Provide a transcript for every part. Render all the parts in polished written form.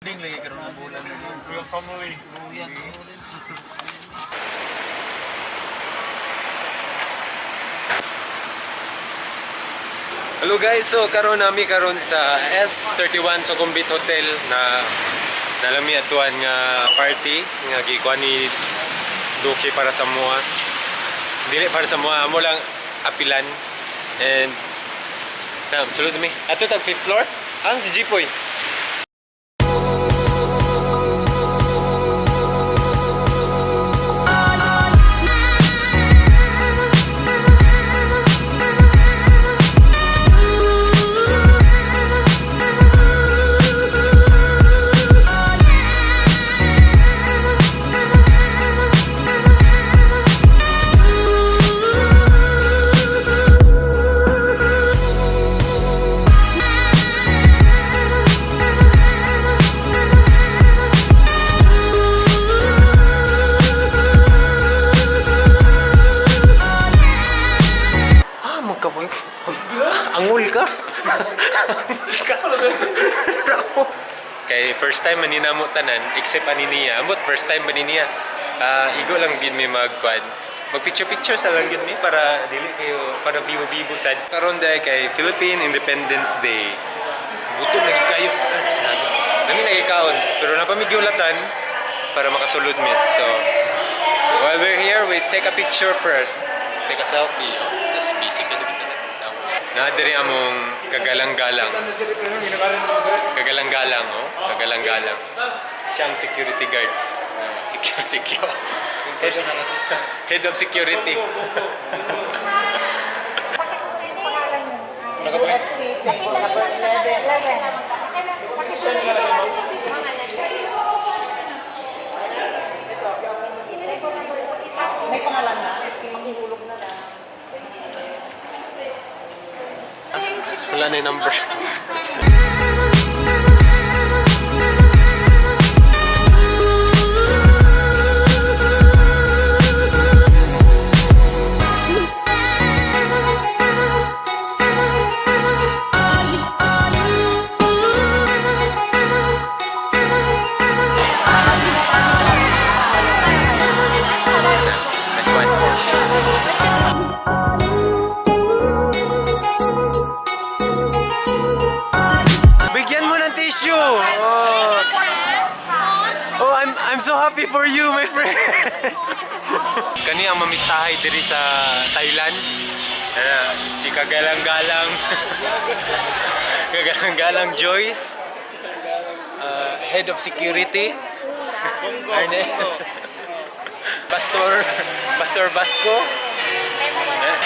Lagi karon na bulan. Real family. Hello guys, so karon nami karon sa S31 Sukhumvit Hotel na nalami atuan nga party nga gikuan ni Duki para sa mua. Dili para sa mua, amo lang apilan and na sulod mi. Ato tag fifth floor? Ang si Jipoy. Ah, magkapoy. Angul ka. Angul ka. Kay first time man namo tanan except ani niya. Ambot first time man niya. Ah, igo lang gid mi magkuan. Mag picture picture sa lang gid mi para dili kayo para bibo-bibo sad. Karon day kay Philippine Independence Day. Gutom lagi kayo. Ah, sarado. Nami lagi kaon pero napamigyulatan para makasulod mi. So while we're here, we take a picture first. Take a selfie. Oh, sus, busy kasi dito na. Na diri among kagalang-galang. Kagalang-galang, oh. Kagalang-galang. Siyang security guard. Secure, secure. Head of security. May pangalan na. Maghihulog na lang. Wala na yung number. Nice one. Bigyan mo ng tissue. Oh. Oh, I'm so happy for you, my friend. Kani ang mamistahay diri sa Thailand. Ana, si Kagalang-galang. Kagalang-galang Joyce. Head of security. Arne. Pastor Pastor Basco. Eh,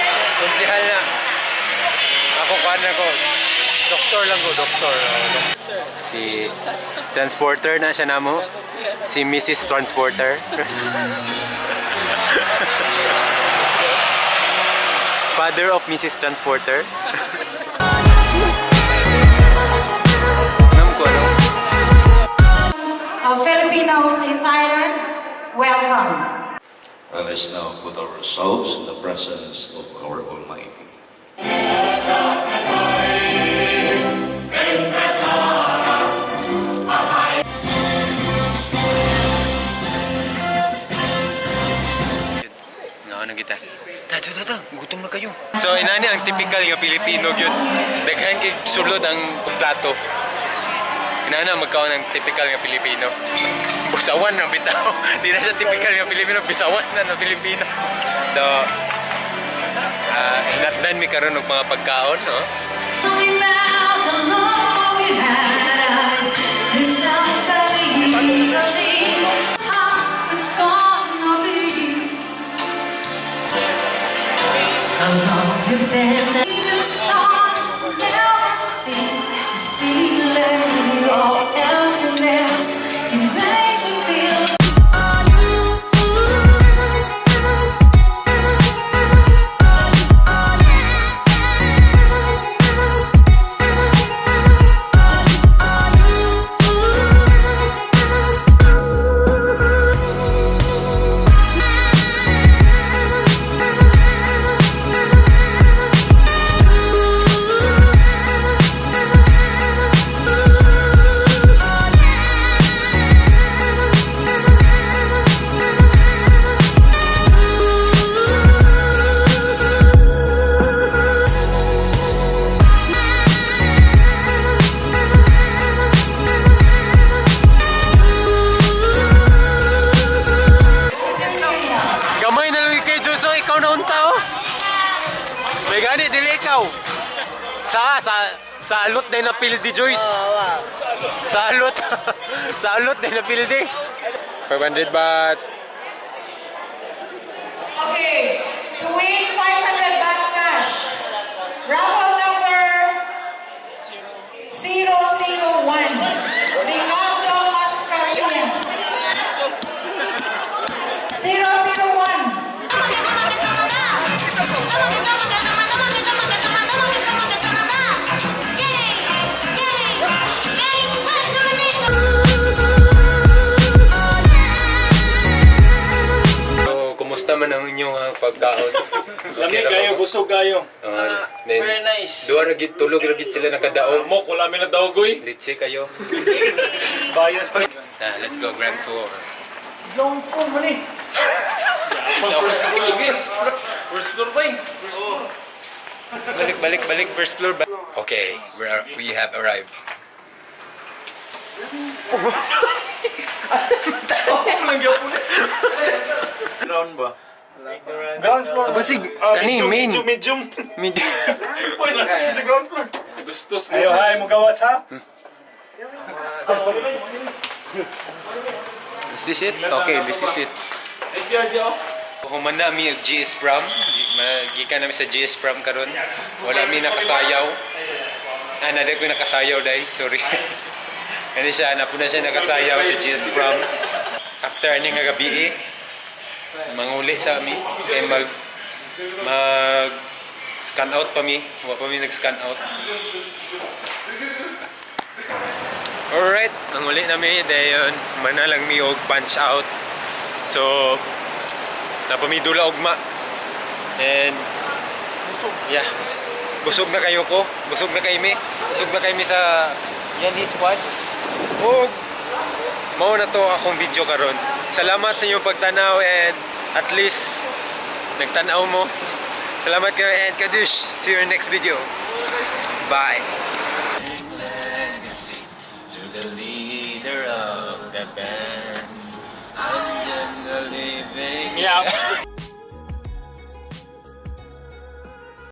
konsehal na. Ako kuan ako. Doktor lang ko, doktor. Oh, si transporter na siya namo. Si Mrs. Transporter. Father of Mrs. Transporter. Nam ko ano? Of Filipinos in Thailand, welcome. Let us now put ourselves in the presence of our Almighty. No, ano kita? Tato, tato, gutom na kayo. So, inani ang typical nga Pilipino gyud. Daghan kay sulod ang plato. Inana magkaon ang typical nga Pilipino. Busawan na bitaw. Di na siya typical nga Pilipino, bisawan na ng Pilipino. So, hinatdan mi karon og mga pagkaon, no? Emptiness. Sa alot na napildi, Joyce. Sa alot. Sa alot na napildi. 500 baht. Okay, to win 500 baht cash, raffle number 001, Ricardo Mascareñas. 001. So, kumusta man ang inyong pagkaon? Lami kayo, busog kayo. Then, Very nice. Duha ra gid, tulog ra gid sila nakadaog. Samok, wala mi nadaogoy. Litsi kayo. Bias. Ah, let's go ground floor. Pang first floor lagi. First floor ba eh? First floor. Balik, balik, balik, first floor ba? Okay, we have arrived. Ground ba? Ground floor. Basig, Ah, kani medium, main. medium, medium. Medium. Uy, sa ground floor. Gustos. Ayo, hi, mo gawas ha? Is this it? Okay, this is it. Ay, si RJ oh. Human na mi og GS Prom. Gikan nami sa GS Prom karon. Wala mi nakasayaw. Ah, nada ko nakasayaw dai, sorry. Kani siya, napuna siya nakasayaw sa GS Prom. After ani nga gabi eh, manguli sa mi kay mag scan out pa mi. Wa pa mi nag-scan out. Alright, manguli na mi dayon manalang mi og punch out. So, napamidula ugma. And yeah. Busog na kayo ko. Busog na kayo mi. Busog na kayo mi sa Yani squad. Og mao na to akong video karon. Salamat sa inyong pagtanaw and at least nagtanaw mo. Salamat kayo and kadush. See you in next video. Bye. Legacy to the leader of the band. I am the living Yeah.